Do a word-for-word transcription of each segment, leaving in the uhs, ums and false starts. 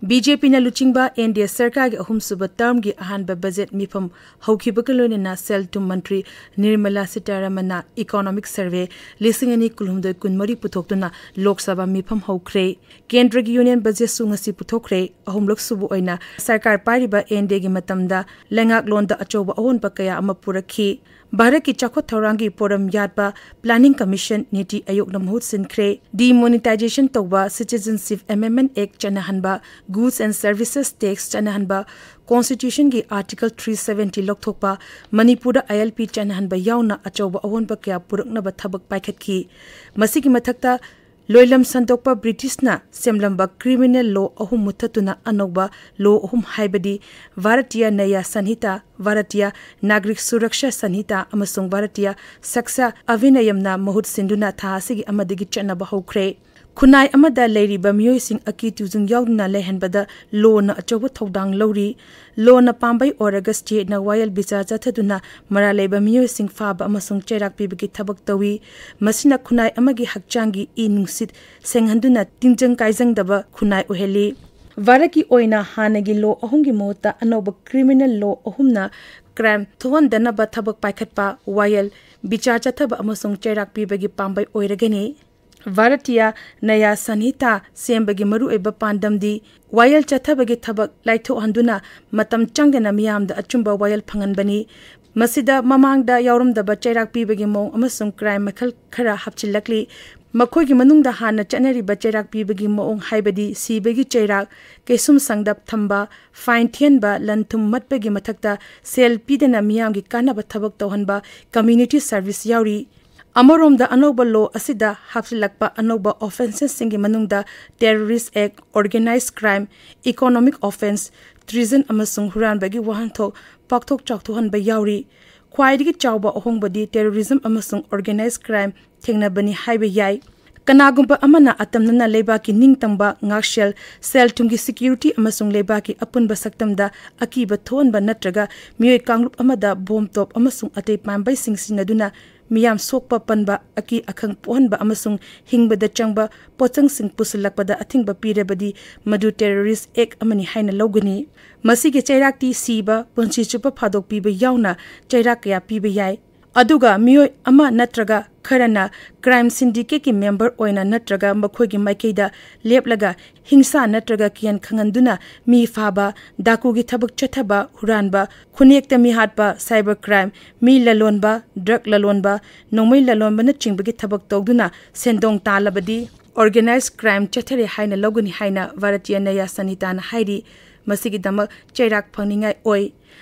B J ꯄꯤꯅ ꯂꯨꯆꯤꯡꯕ N D ꯑꯦ ꯁꯔꯀꯥꯔꯒꯤ ꯑꯍꯨꯝꯁꯨꯕ ꯇꯔꯝꯒꯤ ꯑꯍꯥꯟꯕ ꯕꯖꯦꯠ ꯃꯤꯐꯝ ꯍꯧꯈꯤꯕꯒ ꯂꯣꯏꯅꯅ ꯁꯦꯜ ꯊꯨꯝ ꯃꯟꯇ꯭ꯔꯤ ꯅꯤꯔꯃꯂꯥ ꯁꯤꯇꯥꯔꯥꯃꯟꯅ ꯏꯀꯣꯅꯣꯃꯤꯛ ꯁꯔꯚꯦ ꯂꯤꯁꯤꯡ ꯑꯅꯤ ꯀꯨꯟꯍꯨꯝꯗꯣꯏ ꯀꯨꯟꯃꯔꯤ ꯄꯨꯊꯣꯛꯇꯨꯅ ꯂꯣꯛ ꯁꯚꯥ ꯃꯤꯐꯝ ꯍꯧꯈ꯭ꯔꯦ꯫ ꯀꯦꯟꯗ꯭ꯔꯒꯤ ꯌꯨꯅꯤꯌꯟ ꯕꯖꯦꯠꯁꯨ ꯉꯁꯤ ꯄꯨꯊꯣꯛꯈ꯭ꯔꯦ꯫ ꯑꯍꯨꯝꯂꯛ ꯁꯨꯕ ꯑꯣꯏꯅ ꯁꯔꯀꯥꯔ ꯄꯥꯏꯔꯤꯕ ꯑꯦꯟ ꯗꯤ ꯑꯦꯒꯤ ꯃꯇꯝꯗ ꯂꯩꯉꯥꯛꯂꯣꯟꯗ ꯑꯆꯧꯕ ꯑꯑꯣꯟꯕ ꯀꯌꯥ ꯑꯃ ꯄꯨꯔꯛꯈꯤ꯫ ꯚꯥꯔꯠꯀꯤ ꯆꯥꯎꯈꯠ ꯊꯧꯔꯥꯡꯒꯤ ꯄꯣꯔꯝ ꯌꯥꯠꯄ ꯄ꯭ꯂꯥꯅꯤꯡ ꯀꯃꯤꯁꯟ ꯅꯤꯇꯤ ꯑꯥꯌꯣꯒꯅ ꯃꯍꯨꯠ ꯁꯤꯟꯈ꯭ꯔꯦ꯫ ꯗꯤꯃꯣꯅꯤꯇꯥꯏꯖꯦꯁꯟ ꯇꯧꯕ ꯁꯤꯇꯤꯖꯟꯁꯤꯞ ꯑꯦꯃꯦꯟꯗꯃꯦꯟꯠ ꯑꯦꯛ ꯆꯠꯅꯍꯟꯕ, ꯒꯨꯗꯁ ꯑꯦꯟ ꯁꯔꯚꯤꯁꯦꯁ ꯇꯦꯛꯁ ꯆꯠꯅꯍꯟꯕ, ꯀꯣꯟꯁꯇꯤꯇ꯭ꯌꯨꯁꯟꯒꯤ ꯑꯥꯔꯇꯤꯀꯜ ꯊ꯭ꯔꯤ ꯁꯚꯦꯟꯇꯤ ꯂꯧꯊꯣꯛꯄ, ꯃꯅꯤꯄꯨꯔꯗ ꯑꯥꯏ ꯑꯦꯜ ꯄꯤ ꯆꯠꯅꯍꯟꯕ ꯌꯥꯎꯅ ꯑꯆꯧꯕ ꯑꯑꯣꯟꯕ ꯀꯌꯥ ꯄꯨꯔꯛꯅꯕ ꯊꯕꯛ ꯄꯥꯏꯈꯠꯈꯤ꯫ ꯃꯁꯤꯒꯤ ꯃꯊꯛꯇ ꯂꯣꯏꯂꯝ ꯁꯟꯗꯣꯛꯄ ꯕ꯭ꯔꯤꯇꯤꯁꯅ ꯁꯦꯝꯂꯝꯕ ꯀ꯭ꯔꯤꯃꯤꯅꯦꯜ ꯂꯣ ꯑꯍꯨꯝ ꯃꯨꯠꯊꯠꯇꯨꯅ ꯑꯅꯧꯕ ꯂꯣ ꯑꯍꯨꯝ ꯍꯥꯏꯕꯗꯤ ꯚꯥꯔꯇꯤꯌ ꯅꯌꯥ ꯁꯟꯍꯤꯇꯥ, ꯚꯥꯔꯇꯤꯌ ꯅꯥꯒꯔꯤꯛ ꯁꯨꯔꯛꯁꯥ ꯁꯟꯍꯤꯇꯥ ꯑꯃꯁꯨꯡ ꯚꯥꯔꯇꯤꯌ ꯁꯛꯁꯥ ꯑꯚꯤꯅꯌꯝꯅ ꯃꯍꯨꯠ ꯁꯤꯟꯗꯨꯅ ꯊꯥ ꯑꯁꯤꯒꯤ ꯑꯃꯗꯒꯤ ꯆꯠꯅꯕ ꯍꯧꯈ꯭ꯔꯦ꯫ ꯈꯨꯟꯅꯥꯏ ꯑꯃꯗ ꯂꯩꯔꯤꯕ ꯃꯤꯑꯣꯏꯁꯤꯡ ꯑꯀꯤ ꯇꯨꯖꯨꯡ ꯌꯥꯎꯗꯅ ꯂꯩꯍꯟꯕꯗ ꯂꯣꯅ ꯑꯆꯧꯕ ꯊꯧꯗꯥꯡ ꯂꯧꯔꯤ꯫ ꯂꯣꯅ ꯄꯥꯝꯕꯩ ꯑꯣꯏꯔꯒ ꯁ꯭ꯇꯦꯠꯅ ꯋꯥꯌꯦꯜ ꯕꯤꯆꯥꯔ ꯆꯠꯊꯗꯨꯅ ꯃꯔꯥꯜ ꯂꯩꯕ ꯃꯤꯑꯣꯏꯁꯤꯡ ꯐꯥꯕ ꯑꯃꯁꯨꯡ ꯆꯩꯔꯥꯛ ꯄꯤꯕꯒꯤ ꯊꯕꯛ ꯇꯧꯏ꯫ ꯃꯁꯤꯅ ꯈꯨꯟꯅꯥꯏ ꯑꯃꯒꯤ ꯍꯛꯆꯥꯡꯒꯤ ꯏ ꯅꯨꯡꯁꯤꯠ ꯁꯦꯡꯍꯟꯗꯨꯅ ꯇꯤꯟꯖꯪ ꯀꯥꯏꯖꯪꯗꯕ ꯈꯨꯟꯅꯥꯏ ꯑꯣꯏꯍꯜꯂꯤ꯫ ꯚꯥꯔꯠꯀꯤ ꯑꯣꯏꯅ ꯍꯥꯟꯅꯒꯤ ꯂꯣ ꯑꯍꯨꯝꯒꯤ ꯃꯍꯨꯠꯇ ꯑꯅꯧꯕ ꯀ꯭ꯔꯤꯃꯤꯅꯦꯜ ꯂꯣ ꯑꯍꯨꯝꯅ ꯀ꯭ꯔꯥꯏꯝ ꯊꯣꯛꯍꯟꯗꯅꯕ ꯊꯕꯛ ꯄꯥꯏꯈꯠꯄ, ꯋꯥꯌꯦꯜ ꯕꯤꯆꯥꯔ ꯆꯠꯊꯕ ꯑꯃꯁꯨꯡ ꯆꯩꯔꯥꯛ ꯄꯤꯕꯒꯤ ꯄꯥꯝꯕꯩ ꯑꯣꯏꯔꯒꯅꯤ꯫ ꯚꯥꯔꯇꯤꯌ ꯅꯌꯥ ꯁꯟꯍꯤꯇꯥ ꯁꯦꯝꯕꯒꯤ ꯃꯔꯨꯑꯣꯏꯕ ꯄꯥꯟꯗꯝꯗꯤ ꯋꯥꯌꯦꯜ ꯆꯠꯊꯕꯒꯤ ꯊꯕꯛ ꯂꯥꯏꯊꯣꯛꯍꯟꯗꯨꯅ ꯃꯇꯝ ꯆꯪꯗꯅ ꯃꯤꯌꯥꯝꯗ ꯑꯆꯨꯝꯕ ꯋꯥꯌꯦꯜ ꯐꯪꯍꯟꯕꯅꯤ꯫ ꯃꯁꯤꯗ ꯃꯃꯥꯡꯗ ꯌꯥꯎꯔꯝꯗꯕ ꯆꯩꯔꯥꯛ ꯄꯤꯕꯒꯤ ꯃꯑꯣꯡ ꯑꯃꯁꯨꯡ ꯀ꯭ꯔꯥꯏꯝ ꯃꯈꯜ ꯈꯔ ꯍꯥꯞꯆꯤꯜꯂꯛꯂꯤ꯫ ꯃꯈꯣꯏꯒꯤ ꯃꯅꯨꯡꯗ ꯍꯥꯟꯅ ꯆꯠꯅꯔꯤꯕ ꯆꯩꯔꯥꯛ ꯄꯤꯕꯒꯤ ꯃꯑꯣꯡ ꯍꯥꯏꯕꯗꯤ ꯁꯤꯕꯒꯤ ꯆꯩꯔꯥꯛ, ꯀꯩꯁꯨꯝꯁꯪꯗ ꯊꯝꯕ, ꯐꯥꯏꯟ ꯊꯤꯍꯟꯕ, ꯂꯟ ꯊꯨꯝ ꯃꯠꯄꯒꯤ ꯃꯊꯛꯇ ꯁꯦꯜ ꯄꯤꯗꯅ ꯃꯤꯌꯥꯝꯒꯤ ꯀꯥꯟꯅꯕ ꯊꯕꯛ ꯇꯧꯍꯟꯕ, ꯀꯝꯃ꯭ꯌꯨꯅꯤꯇꯤ ꯁꯔꯚꯤꯁ ꯌꯥꯎꯔꯤ꯫ ꯑꯃꯔꯣꯝꯗ ꯑꯅꯧꯕ ꯂꯣ ꯑꯁꯤꯗ ꯍꯥꯞꯆꯤꯜꯂꯛꯄ ꯑꯅꯧꯕ ꯑꯣꯐꯦꯟꯁꯦꯁꯁꯤꯡꯒꯤ ꯃꯅꯨꯡꯗ ꯇꯦꯔꯣꯔꯤꯁ ꯑꯦꯛ, ꯑꯣꯔꯒꯅꯥꯏꯖ ꯀ꯭ꯔꯥꯏꯝ, ꯏꯀꯣꯅꯣꯃꯤꯛ ꯑꯣꯐꯦꯟꯁ, ꯇ꯭ꯔꯤꯖꯟ ꯑꯃꯁꯨꯡ ꯍꯨꯔꯥꯟꯕꯒꯤ ꯋꯥꯍꯟꯊꯣꯛ ꯄꯥꯛꯊꯣꯛ ꯆꯥꯎꯊꯣꯛꯍꯟꯕ ꯌꯥꯎꯔꯤ꯫ ꯈ꯭ꯋꯥꯏꯗꯒꯤ ꯆꯥꯎꯕ ꯑꯍꯣꯡꯕꯗꯤ ꯇꯦꯔꯣꯔꯤꯖꯝ ꯑꯃꯁꯨꯡ ꯑꯣꯔꯒꯅꯥꯏꯖ ꯀ꯭ꯔꯥꯏꯝ ꯊꯦꯡꯅꯕꯅꯤ ꯍꯥꯏꯕ ꯌꯥꯏ꯫ ꯀꯅꯥꯒꯨꯝꯕ ꯑꯃꯅ ꯑꯇꯝꯅꯅ ꯂꯩꯕꯥꯛꯀꯤ ꯅꯤꯡꯇꯝꯕ, ꯉꯥꯛꯁꯦꯜ, ꯁꯦꯜ ꯊꯨꯝꯒꯤ ꯁꯦꯀ꯭ꯌꯨꯔꯤꯇꯤ ꯑꯃꯁꯨꯡ ꯂꯩꯕꯥꯛꯀꯤ ꯑꯄꯨꯟꯕ ꯁꯛꯇꯝꯗ ꯑꯀꯤꯕ ꯊꯣꯛꯍꯟꯕ ꯅꯠꯇ꯭ꯔꯒ ꯃꯤꯑꯣꯏ ꯀꯥꯡꯂꯨꯞ ꯑꯃꯗ ꯕꯣꯝ ꯇꯣꯞ ꯑꯃꯁꯨꯡ ꯑꯇꯩ ꯄꯥꯝꯕꯩꯁꯤꯡ ꯁꯤꯖꯤꯟꯅꯗꯨꯅ ꯃꯤꯌꯥꯝ ꯁꯣꯛꯄ ꯄꯟꯕ, ꯑꯀꯤ ꯑꯈꯪ ꯄꯣꯛꯍꯟꯕ ꯑꯃꯁꯨꯡ ꯍꯤꯡꯕꯗ ꯆꯪꯕ ꯄꯣꯠꯆꯪꯁꯤꯡ ꯄꯨꯁꯤꯜꯂꯛꯄꯗ ꯑꯊꯤꯡꯕ ꯄꯤꯔꯕꯗꯤ ꯃꯗꯨ terrorist act ꯑꯃꯅꯤ ꯍꯥꯏꯅ ꯂꯧꯒꯅꯤ꯫ ꯃꯁꯤꯒꯤ ꯆꯩꯔꯥꯛꯇꯤ ꯁꯤꯕ, ꯄꯨꯟꯁꯤ ꯆꯨꯞꯄ ꯐꯥꯗꯣꯛꯄꯤꯕ ꯌꯥꯎꯅ ꯆꯩꯔꯥꯛ ꯀꯌꯥ ꯄꯤꯕ ꯌꯥꯏ꯫ ꯑꯗꯨꯒ ꯃꯤꯑꯣꯏ ꯑꯃ ꯅꯠꯇ꯭ꯔꯒ ꯈꯔꯅ crime syndicate ꯀꯤ member ꯑꯣꯏꯅ ꯅꯠꯇ꯭ꯔꯒ ꯃꯈꯣꯏꯒꯤ ꯃꯥꯏꯀꯩꯗ ꯂꯦꯞꯂꯒ ꯍꯤꯡꯁꯥ ꯅꯠꯇ꯭ꯔꯒ ꯀꯤꯌꯥꯟ ꯈꯪꯍꯟꯗꯨꯅ ꯃꯤ ꯐꯥꯕ, ꯗꯥꯀꯨꯒꯤ ꯊꯕꯛ ꯆꯠꯊꯕ, ꯍꯨꯔꯥꯟꯕ, ꯈꯨꯟꯅꯦꯛꯇ ꯃꯤꯍꯥꯠꯄ, cyber crime, ꯃꯤ ꯂꯂꯣꯟꯕ, drug ꯂꯂꯣꯟꯕ, ꯅꯣꯡꯃꯩ ꯂꯂꯣꯟꯕꯅꯆꯤꯡꯕꯒꯤ ꯊꯕꯛ ꯇꯧꯗꯨꯅ ꯁꯦꯟꯗꯣꯡ ꯇꯥꯜꯂꯕꯗꯤ organized crime ꯆꯠꯊꯔꯦ ꯍꯥꯏꯅ ꯂꯧꯒꯅꯤ ꯍꯥꯏꯅ ꯚꯥꯔꯇꯤꯌ ꯅ꯭ꯌꯥꯌ ꯁꯟꯍꯤꯇꯥꯅ ꯍꯥꯏꯔꯤ꯫ ꯃꯁꯤꯒꯤꯗꯃꯛ ꯆꯩꯔꯥꯛ ꯐꯪꯅꯤꯡꯉꯥꯏ ꯑꯣꯏ꯫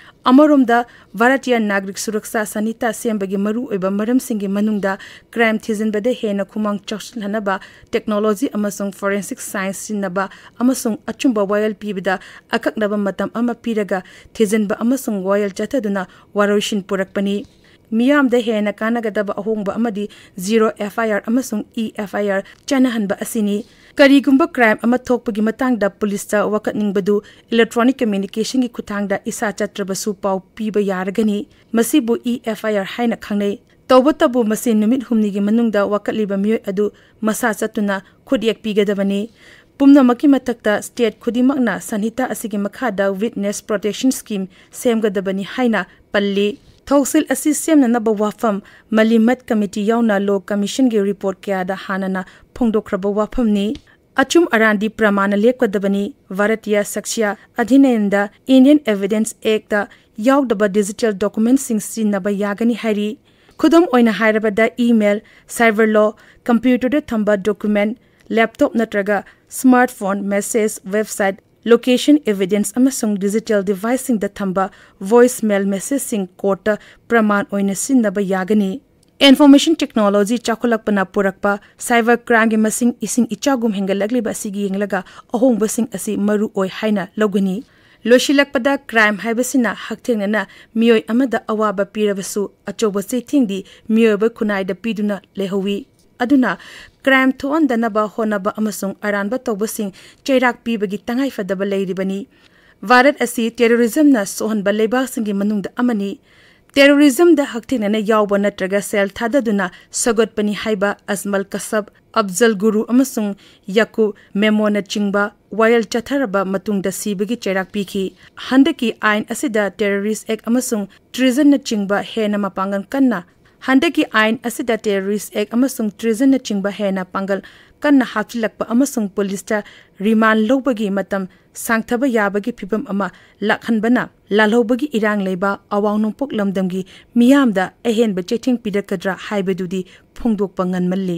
ꯑꯃꯔꯣꯝꯗ, ꯚꯥꯔꯇꯤꯌ ꯅꯥꯒꯔꯤꯛ ꯁꯨꯔꯛꯁꯥ ꯁꯟꯍꯤꯇꯥ ꯁꯦꯝꯕꯒꯤ ꯃꯔꯨꯑꯣꯏꯕ ꯃꯔꯝꯁꯤꯡꯒꯤ ꯃꯅꯨꯡꯗ crime ꯊꯤꯖꯤꯟꯕꯗ ꯍꯦꯟꯅ ꯈꯨꯃꯥꯡ ꯆꯥꯎꯁꯤꯜꯍꯟꯅꯕ technology ꯑꯃꯁꯨꯡ forensic science ꯁꯤꯖꯤꯟꯅꯕ ꯑꯃꯁꯨꯡ ꯑꯆꯨꯝꯕ ꯋꯥꯌꯦꯜ ꯄꯤꯕꯗ ꯑꯀꯛꯅꯕ ꯃꯇꯝ ꯑꯃ ꯄꯤꯔꯒ ꯊꯤꯖꯤꯟꯕ ꯑꯃꯁꯨꯡ ꯋꯥꯌꯦꯜ ꯆꯠꯊꯗꯨꯅ ꯋꯥꯔꯣꯏꯁꯤꯟ ꯄꯨꯔꯛꯄꯅꯤ꯫ ꯃꯤꯌꯥꯝꯗ ꯍꯦꯟꯅ ꯀꯥꯟꯅꯒꯗꯕ ꯑꯍꯣꯡꯕ ꯑꯃꯗꯤ zero F I R ꯑꯃꯁꯨꯡ E F I R ꯆꯠꯅꯍꯟꯕ ꯑꯁꯤꯅꯤ꯫ ꯀꯔꯤꯒꯨꯝꯕ crime ꯑꯃ ꯊꯣꯛꯄꯒꯤ ꯃꯇꯥꯡꯗ ꯄꯨꯂꯤꯁꯇ ꯋꯥꯀꯠꯅꯤꯡꯕꯗꯨ electronic communication ꯒꯤ ꯈꯨꯠꯊꯥꯡꯗ ꯏꯁꯥ ꯆꯠꯇ꯭ꯔꯕꯁꯨ ꯄꯥꯎ ꯄꯤꯕ ꯌꯥꯔꯒꯅꯤ꯫ ꯃꯁꯤꯕꯨ E F I R ꯍꯥꯏꯅ ꯈꯪꯅꯩ꯫ ꯇꯧꯕꯇꯕꯨ ꯃꯁꯤ ꯅꯨꯃꯤꯠ ꯍꯨꯝꯅꯤꯒꯤ ꯃꯅꯨꯡꯗ ꯋꯥꯀꯠꯂꯤꯕ ꯃꯤꯑꯣꯏ ꯑꯗꯨ ꯃꯁꯥ ꯆꯠꯇꯨꯅ ꯈꯨꯠꯌꯦꯛ ꯄꯤꯒꯗꯕꯅꯤ꯫ ꯄꯨꯝꯅꯃꯛꯀꯤ ꯃꯊꯛꯇ state ꯈꯨꯗꯤꯡꯃꯛꯅ ꯁꯟꯍꯤꯇꯥ ꯑꯁꯤꯒꯤ ꯃꯈꯥꯗ witness protection scheme ꯁꯦꯝꯒꯗꯕꯅꯤ ꯍꯥꯏꯅ ꯄꯜꯂꯤ꯫ ꯊꯧꯁꯤꯜ ꯑꯁꯤ ꯁꯦꯝꯅꯅꯕ ꯋꯥꯐꯝ ꯃꯂꯤꯃꯠ committee ꯌꯥꯎꯅ law commission ꯒꯤ report ꯀꯌꯥꯗ ꯍꯥꯟꯅꯅ ꯐꯣꯡꯗꯣꯛꯈ꯭ꯔꯕ ꯋꯥꯐꯝꯅꯤ꯫ ꯑꯆꯨꯝ ꯑꯔꯥꯟꯗꯤ ꯄ꯭ꯔꯃꯥꯟꯅ ꯂꯦꯞꯀꯗꯕꯅꯤ꯫ ꯚꯥꯔꯇꯤꯌ ꯁꯥꯛꯁ꯭ꯌ ꯑꯙꯤꯅꯤꯌꯝꯗ Indian Evidence Act ꯇ ꯌꯥꯎꯗꯕ digital document ꯁꯤꯡ ꯁꯤꯖꯤꯟꯅꯕ ꯌꯥꯒꯅꯤ ꯍꯥꯏꯔꯤ꯫ ꯈꯨꯗꯝ ꯑꯣꯏꯅ ꯍꯥꯏꯔꯕꯗ, email, cyber law, computer ꯗ ꯊꯝꯕ document, laptop ꯅꯠꯇ꯭ꯔꯒ smartphone, message, website, location evidence ꯑꯃꯁꯨꯡ digital device ꯁꯤꯡꯗ ꯊꯝꯕ voice mail message ꯁꯤꯡ court ꯇ ꯄ꯭ꯔꯃꯥꯟ ꯑꯣꯏꯅ ꯁꯤꯖꯤꯟꯅꯕ ꯌꯥꯒꯅꯤ꯫ Information technology ꯆꯥꯎꯈꯠꯂꯛꯄꯅ ꯄꯨꯔꯛꯄ cyber crime ꯒꯤ ꯃꯁꯤꯡ ꯏꯁꯤꯡ ꯏꯆꯥꯎꯒꯨꯝ ꯍꯦꯟꯒꯠꯂꯛꯂꯤꯕ ꯑꯁꯤꯒꯤ ꯌꯦꯡꯂꯒ ꯑꯍꯣꯡꯕꯁꯤꯡ ꯑꯁꯤ ꯃꯔꯨ ꯑꯣꯏ ꯍꯥꯏꯅ ꯂꯧꯒꯅꯤ꯫ ꯂꯣꯏꯁꯤꯜꯂꯛꯄꯗ, crime ꯍꯥꯏꯕꯁꯤꯅ ꯍꯛꯊꯦꯡꯅꯅ ꯃꯤꯑꯣꯏ ꯑꯃꯗ ꯑꯋꯥꯕ ꯄꯤꯔꯕꯁꯨ, ꯑꯆꯧꯕ ꯆꯩꯊꯦꯡꯗꯤ ꯃꯤꯑꯣꯏꯕ ꯈꯨꯟꯅꯥꯏꯗ ꯄꯤꯗꯨꯅ ꯂꯩꯍꯧꯏ꯫ ꯑꯗꯨꯅ, crime ꯊꯣꯛꯍꯟꯗꯅꯕ ꯍꯣꯠꯅꯕ ꯑꯃꯁꯨꯡ ꯑꯔꯥꯟꯕ ꯇꯧꯕꯁꯤꯡ ꯆꯩꯔꯥꯛ ꯄꯤꯕꯒꯤ ꯇꯉꯥꯏꯐꯗꯕ ꯂꯩꯔꯤꯕꯅꯤ꯫ ꯚꯥꯔꯠ ꯑꯁꯤ terrorism ꯅ ꯁꯣꯛꯍꯟꯕ ꯂꯩꯕꯥꯛꯁꯤꯡꯒꯤ ꯃꯅꯨꯡꯗ ꯑꯃꯅꯤ꯫ ꯇꯦꯔꯣꯔꯤꯖꯝꯗ ꯍꯛꯊꯦꯡꯅꯅ ꯌꯥꯎꯕ ꯅꯠꯇ꯭ꯔꯒ ꯁꯦꯜ ꯊꯥꯗꯗꯨꯅ ꯁꯧꯒꯠꯄꯅꯤ ꯍꯥꯏꯕ ꯑꯖꯃꯜ ꯀꯁꯕ, ꯑꯐꯖꯜ ꯒꯨꯔꯨ ꯑꯃꯁꯨꯡ ꯌꯥꯀꯨ ꯃꯦꯃꯣꯅꯆꯤꯡꯕ ꯋꯥꯌꯦꯜ ꯆꯠꯊꯔꯕ ꯃꯇꯨꯡꯗ ꯁꯤꯕꯒꯤ ꯆꯩꯔꯥꯛ ꯄꯤꯈꯤ꯫ ꯍꯟꯗꯛꯀꯤ ꯑꯥꯏꯟ ꯑꯁꯤꯗ ꯇꯦꯔꯣꯔꯤꯁ ꯑꯦꯛ ꯑꯃꯁꯨꯡ ꯇ꯭ꯔꯤꯖꯟꯅꯆꯤꯡꯕ ꯍꯦꯟꯅ ꯃꯄꯥꯡꯒꯜ ꯀꯟꯅ ꯍꯟꯗꯛꯀꯤ ꯑꯥꯏꯟ ꯑꯁꯤꯗ ꯇꯦꯔꯣꯔꯤꯁ ꯑꯦꯛ ꯑꯃꯁꯨꯡ ꯇ꯭ꯔꯤꯖꯟꯅꯆꯤꯡꯕ ꯍꯦꯟꯅ ꯄꯥꯡꯒꯜ ꯀꯟꯅ ꯍꯥꯞꯆꯤꯜꯂꯛꯄ ꯑꯃꯁꯨꯡ ꯄꯨꯂꯤꯁꯇ ꯔꯤꯃꯥꯟ ꯂꯧꯕꯒꯤ ꯃꯇꯝ ꯁꯥꯡꯊꯕ ꯌꯥꯕꯒꯤ ꯐꯤꯚꯝ ꯑꯃ ꯂꯥꯛꯍꯟꯕꯅ ꯂꯥꯜꯍꯧꯕꯒꯤ ꯏꯔꯥꯡ ꯂꯩꯕ ꯑꯋꯥꯡ ꯅꯣꯡꯄꯣꯛ ꯂꯝꯗꯝꯒꯤ ꯃꯤꯌꯥꯝꯗ ꯑꯍꯦꯟꯕ ꯆꯩꯊꯦꯡ ꯄꯤꯔꯛꯀꯗ꯭ꯔꯥ ꯍꯥꯏꯕꯗꯨꯗꯤ ꯐꯣꯡꯗꯣꯛꯄ ꯉꯟꯃꯜꯂꯤ꯫